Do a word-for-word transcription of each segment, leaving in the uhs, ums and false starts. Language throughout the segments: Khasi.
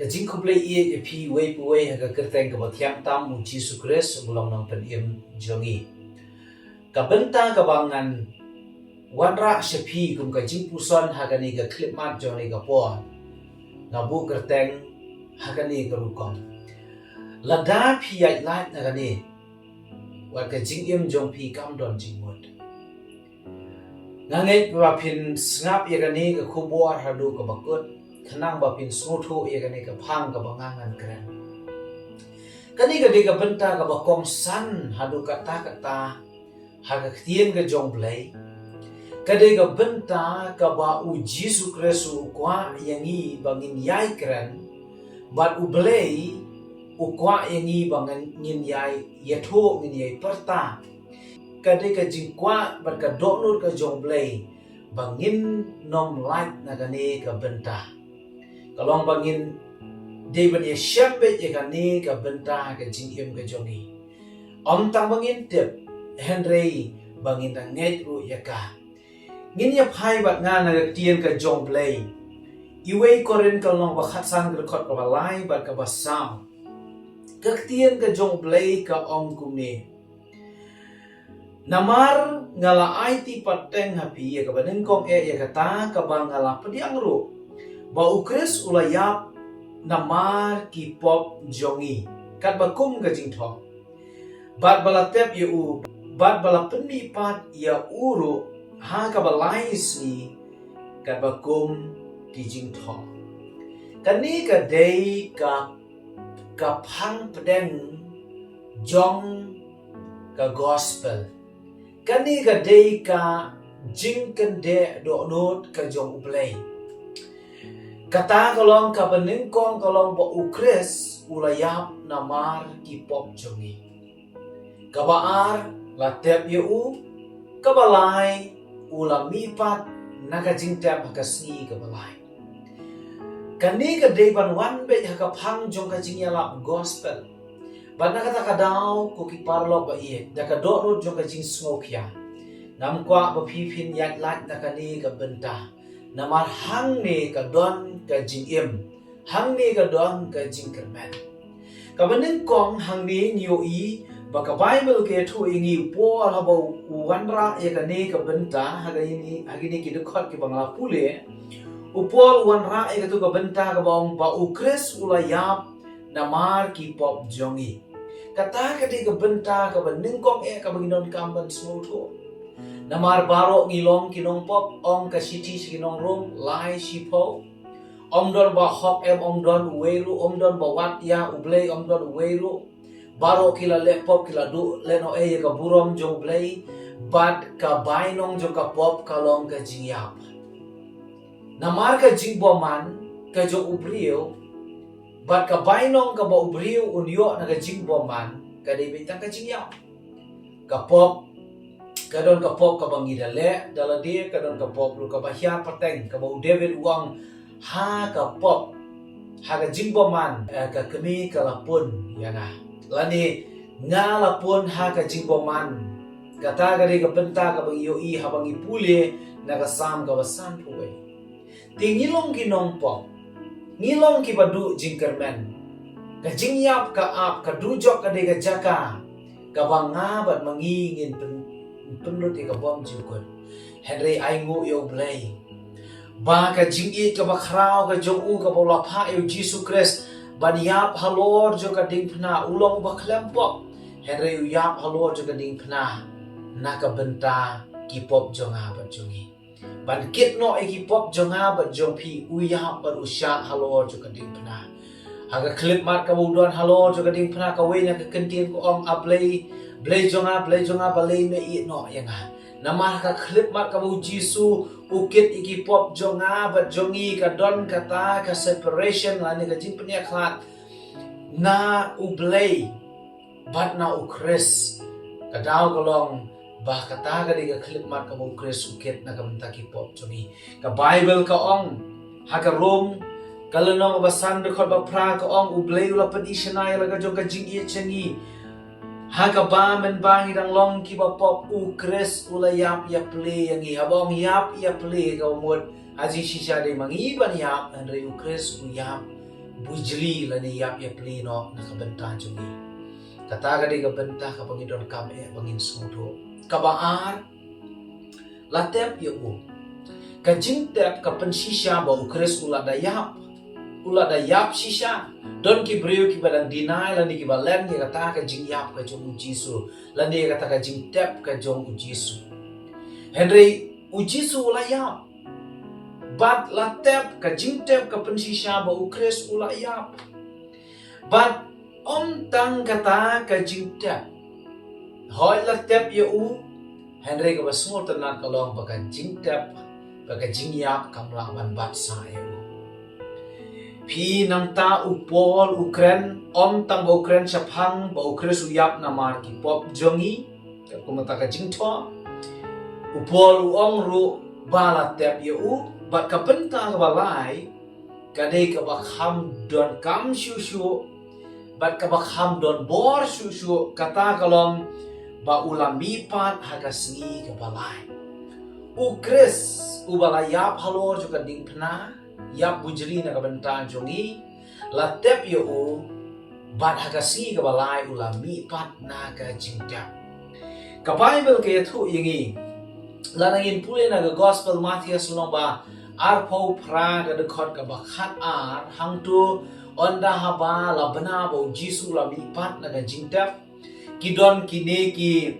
Ka jingkhublei ïa phi uwei pa uwei ha ka kyrteng kaba thiang tam u Jisu Khrist uba long nongpynim jong ngi. Ka bynta kaba ngan wanrah sha phi kum ka jingpuson ha kane ka khyllipmat jong kane ka por, nga buh kyrteng ha kane ka rukom: Lada phi ïaid lait na kane, wat ka jingim jong phi kam don jingmut. Nga ngeit ba phin sngap ïa kane ka khubor haduh kaba kut, khnang ba phin sngewthuh ïa kane ka phang kaba nga ngan kren. Kane ka dei ka bynta kaba kongsan haduh katta katta ha ka ktien ka jong U Blei. Ka dei ka bynta kaba u Jisu Khrist u kwah ïa ngi ba ngin ïai kren, bad U Blei u kwah ïa ngi ba ngin, ngin ïai ïathuh, ngin ïai pyrta. Ka dei ka jingkwah bad ka dohnud ka jong U Blei ba ngin nym lait na kane ka bynta. Ka long ba ngin dei ban ïashem beit ïa kane ka bynta ha ka jingim ka jong ngi. Ym tang ba ngin tip, hynrei ba ngin da ngeit ruh ïa ka. Ngin ïa phai bad nga na ka ktien ka jong U Blei. Uwei Korinth ka lynnong ba khatsan, ka dkhot kaba lai bad kaba saw. Ka ktien ka jong U Blei ka ong kumne: Namar nga la aiti pateng ha phi ïa kaba nyngkong eh, ïa kata kaba nga la pdiang ruh, ba u Khrist u la ïap namar ki pop jong ngi, katba kum ka jingthoh, bad ba la tep ïa u, bad ba la pynmihpat ïa u ruh ha kaba lai sngi, katba kum ki jingthoh. Kane ka dei ka, ka phang pdeng jong ka gospel. Kane ka dei ka jingkyndit dohnud ka jong U Blei. Kata ka long, kaba nyngkong ka long ba u Khrist u la ïap namar ki pop jong ngi. Kaba ar, la tep ïa u. Kaba lai, u la mihpat na ka jingtep ha ka sngi kaba lai. Kane ka dei ban wan beit ha ka phang jong ka jingïalap gospel. Bad na kata ka daw, ko ki paralok ba ïeit, da ka dohnud jong ka jingsngewkhia, ngam kwah ba phi phin ïaid lait na kane ka bynta. Namar hangne ka don ka jingim, hangne ka don ka jingkyrmen. Kaba nyngkong, hangne ngi ïohi ba ka Baibl ka ïathuh ïa ngi, u Paul haba u wanrah ïa kane ka bynta ha kine, ha kine ki dkhot kiba nga la pule, u Paul u wanrah ïa kato ka bynta kaba ong ba u Khrist u la ïap namar ki pop jong ngi. Kata ka dei ka bynta kaba nyngkong eh kaba ngi donkam ban sngewthuh. Namar baroh ngi long ki nongpop, ong ka shithi sha ki nong Rom lai shiphew. Ym don ba hok em, ym don uwei ruh, ym don ba wad ïa U Blei, ym don uwei ruh. Baroh ki la leh pop, ki la duh lehnohei ïa ka burom jong U Blei. Bad ka bainong jong ka pop ka long ka jingïap. Namar ka jingbymman ka jong u briew, bad ka bainong kaba u briew un ïoh na ka jingbymman, ka dei beit tang ka jingïap. Ka pop, ka don ka pop kaba ngi da leh da lade, ka don ka pop ruh kaba hiar pateng, kaba u David u ong, ha ka pop, ha ka jingbymman, eh, ka kmie ka la pun ïa nga. Lane, nga la pun ha ka jingbymman. Kata ka dei ka bynta kaba ngi ïohi haba ngi pule na ka Salm kaba sanphew wei. Te ngi long ki nongpop, ngi long kiba duh jingkyrmen. Ka jingïap ka ap, ka dujok ka dei ka jaka kaba nga bad ma ngi ngin pyn, pynlut ïa ka bymjukut. Hynrei ainguh ïa U Blei ba ka jingïeit kaba khraw ka jong u, kaba u la phah ïa u Jisu Khrist ban ïap halor jong ka diengphna, u long uba khlem pop, hynrei u ïap halor jong ka diengphna na ka bynta ki pop jong nga bad jong ngi. Ban kit noh ïa ki pop jong nga bad jong phi, u ïap bad u shah halor jong ka diengphna. Ha ka khyllipmat kaba u don halor jong ka diengphna, kawei na ka kyntien ka ong, A Blei, Blei jong nga, Blei jong nga, balei me ïehnoh ïa nga. Namar ha ka khyllipmat kaba u Jisu u kit ïa ki pop jong nga bad jong ngi, ka don kata ka separation lane ka jingpynïakhlad na U Blei bad na u Khrist. Ka daw ka long ba kata ka dei ka khyllipmat kaba u Khrist u kit na ka bynta ki pop jong ngi. Ka Baibl ka ong ha ka Rom, ka lynnong ba san, dkhot ba phra, ka ong, U Blei u la pyni shynna ïa la ka jong ka jingïeit jong ngi, ha kaba mynba ngi dang long kiba pop, u Khrist u la ïap ïa plie ïa ngi. Haba ong ïap ïa plie, kaba mut ha jingshisha dei ma ngi ban ïap, hynrei u Khrist u ïap bujli lane ïap ïapli noh na ka bynta jong ngi. Kata ka dei ka bynta kaba ngi donkam eh ba ngin sngewthuh. Kaba ar, la tep ïa u. Ka jingtep ka pynshisha ba u Khrist u la da ïap. U la da ïap shisha. Don ki briew kiba dang deny lane kiba len ïa kata ka jingïap ka jong u Jisu lane ïa kata ka jingtep ka jong u Jisu. Hynrei u Jisu u la ïap. Bad la tep, ka jingtep ka pynshisha ba u Khrist u la ïap. Bad ym tang kata ka jingtep. Hooid la tep ïa u, hynrei kaba sngewtynnat ka long ba ka jingtep, ba ka jingïap kam lah ban bat sah ïa u. Phi, nangta u Paul u kren, ym tang ba u kren shaphang ba u Khrist u ïap namar ki pop jong ngi, kat kumta ka jingthoh. U Paul u ong ruh ba la tep ïa u, bad ka bynta kaba lai, ka dei kaba kham donkam shuh shuh, bad kaba kham don bor shuh shuh, kata ka long ba u la mihpat ha ka sngi kaba lai. U Khrist uba la ïap halor jong ka diengphna, ïap bujli na ka bynta jong ngi, la tep ïa u, bad ha ka sngi kaba lai u la mihpat na ka jingtep. Ka Baibl ka ïathuh ïa ngi, lada ngin pule na ka Gospel Mathaios lynnong ba arphew phra ka dkhot kaba khat ar, hangto ynda haba la bna ba u Jisu la mihpat na ka jingtep, ki don kine ki,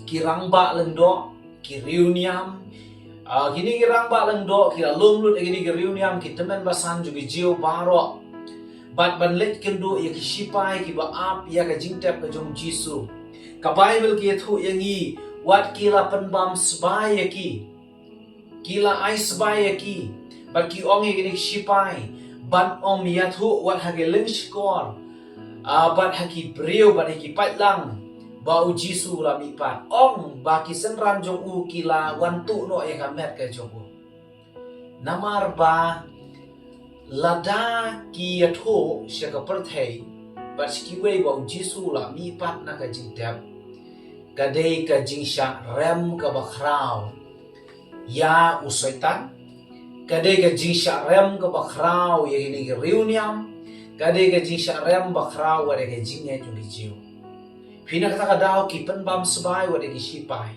ki rangbah lyngdoh, ki riewniam. Ah, kine ki rangbah lyngdoh ki la lum lut ïa kine ki riewniam, ki tymmen basan jong ki Jiw baroh, bad ban leit kynduh ïa ki shipai kiba ap ïa ka jingtep ka jong u Jisu. Ka Baibl ka ïathuh ïa ngi, wat ki la pynbam sbai ïa ki. Ki la ai sbai ïa ki, bad ki ong ïa kine ki shipai ban ym ïathuh wat ha ki lyngshkor, ah, bad ha ki briew, bad ha ki paidlang, ba u Jisu u la mihpat. Ong ba ki synran jong u ki la wan tuh noh ïa ka met ka jong u. Namar ba lada ki ïathuh sha ka pyrthei bad sha kiwei ba u Jisu u la mihpat na ka jingtep, ka dei ka jingshah rem kaba khraw ïa u Soitan, ka dei ka jingshah rem kaba khraw ïa kine ki riewniam, ka dei ka jingshah rem ba khraw wat ïa ka jingngeit jong ki Jiw. Phi, na kata ka daw ki pynbam sbai wat ïa ki shipai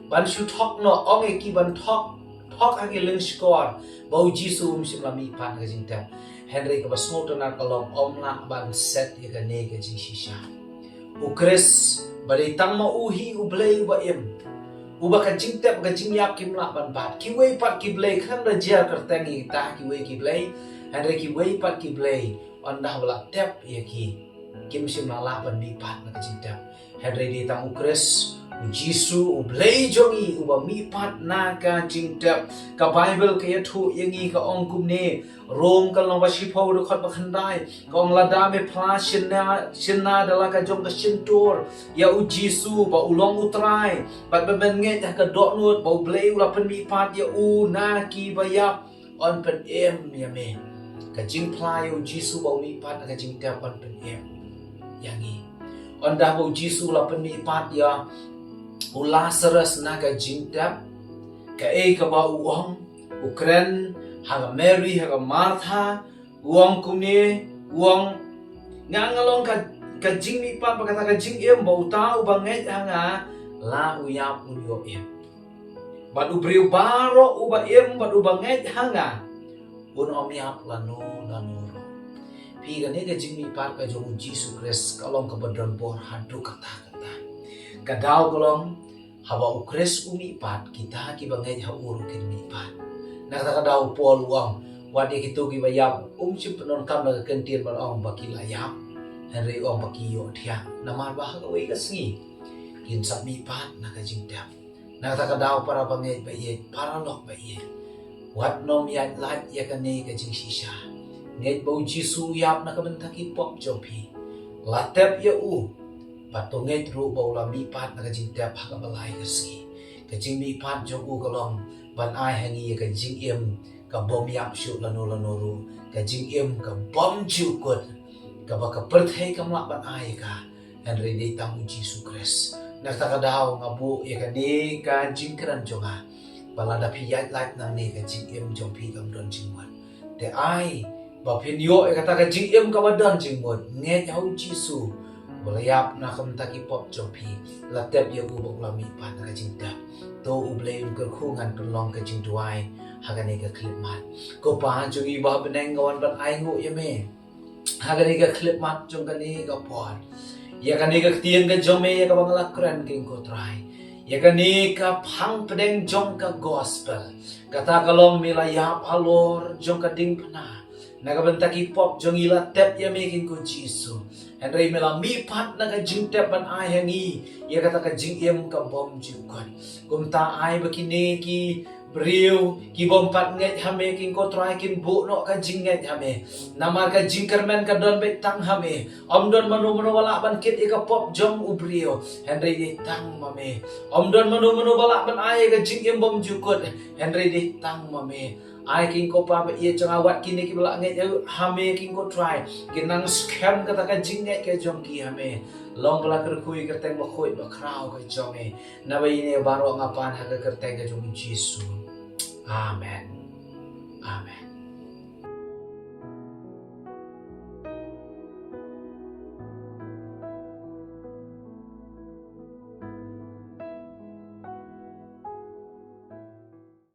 ban shu thok noh, ong ïa ki ban thok, thok ha ki lyngshkor ba u Jisu um shym la mihpat na ka jingtep. Hynrei kaba sngewtynnat ka long ym lah ban set ïa kane ka jingshisha. U Khrist ba dei tang ma u hi u Blei uba im, uba ka jingtep ka jingïap kim lah ban bat. Kiwei pat ki blei, khlem da jer kyrteng ïa kita kiwei ki blei, hynrei kiwei pat ki blei, ynda ba la tep ïa ki, kim shym la lah ban mihpat na ka jingtep. Hynrei dei tang u Khrist, u Jisu, u Blei jong ngi, uba mihpat na ka jingtep. Ka Baibl ka ïathuh ïa ngi, ka ong kumne, Rom ka lynnong ba shiphew dkhot ba khyndai, ka ong, lada me phla shynna, shynna da la ka jong ka shyntur ïa u Jisu ba u long u Trai, bad ba men ngeit ha ka dohnud ba u Blei u la pynmihpat ïa u na kiba ïap, yn pynim ïa me. Ka jingphla ïa u Jisu ba u mihpat na ka jingtep yn pynim ïa ngi. Ynda ba u Jisu u la pynmihpat ïa u Lasarus na ka jingtep, kaei kaba u ong? U kren ha ka Mary, ha ka Martha, u ong kumne, u ong, nga nga long ka, ka jingmihpat bad kata ka jingim, ba uta uba ngeit ha nga, la u ïap un ïoh im. Bad u briew baroh uba im bad uba ngeit ha nga, un ym ïap lano lano ruh. Phi, kane ka jingmihpat ka jong u Jisu Khrist ka long kaba don bor haduh katta katta. Ka daw ka long, haba u Khrist u mihpat, kita kiba ngeit ha u ruh kin mihpat. Na kata ka daw u Paul u ong, wat ïa kito kiba ïap, um shym pyndonkam da ka ktien ban ong ba ki la ïap, hynrei u ong ba ki ïohthiah. Namar ba ha kawei ka sngi kin sa mihpat na ka jingtep. Na kata ka daw, para bangeit ba ïeit, para lok ba ïeit, wat nym ïaid lait ïa kane ka jingshisha. Ngeit ba u Jisu u ïap na ka bynta ki pop jong phi. La tep ïa u, bad to ngeit ruh ba u la mihpat na ka jingtep ha kaba lai ka sngi. Ka jingmihpat jong u ka long ban ai ha ngi ïa ka jingim ka bym ïap shuh lano lano ruh, ka jingim ka bym ju kut, kaba ka pyrthei kam lah ban ai ïa ka, hynrei dei tang u Jisu Khrist. Na kata ka daw nga buh ïa kane ka jingkren jong nga, ba lada phi ïaid lait nangne, ka jingim jong phi kam don jingmut. Te ai ba phin ïoh ïa kata ka jingim kaba don jingmut. Ngeit ha u Jisu, ba la ïap na ka bynta ki pop jong phi, la tep ïa u ba u la mihpat na ka jingtep. To u Blei un kyrkhu ngan pynlong ka jingduwai ha kane ka khyllipmat. Ko Pa jong ngi ba ha bneng, nga wan ban ai nguh ïa me ha kane ka khyllipmat jong kane ka por. Ïa kane ka ktien ka jong me ïa kaba nga la kren, King ko Trai, ïa kane ka phang pdeng jong ka gospel, kata ka long me la ïap halor jong ka diengphna na ka bynta ki pop jong ngi, la tep ïa me, King ko Jisu. Hynrei me la mihpat na ka jingtep ban ai ha ngi ïa kata ka jingim ka bymjukut. Kumta ai ba kine ki briew ki bym pat ngeit ha me, King ko Trai, kin buh noh ka jingngeit ha me. Namar ka jingkyrmen ka don beit tang ha me. Ym don mano mano ba lah ban kit ïa ka pop jong u briew, hynrei dei tang ma me. Ym don mano mano ba lah ban ai ïa ka jingim bymjukut, hynrei dei tang ma me. Ai, King ko Pa, ba ïeit jong nga, wat kine kiba la ngeit ha me, King ko Trai, kin nang skhem kata ka jingngeit ka jong ki ha me. Long ba la kyrkhu ïa ka kyrteng bakhuid bakhraw ka jong me. Naba ïa kine baroh nga pan ha ka kyrteng ka jong u Jisu. Amen. Amen.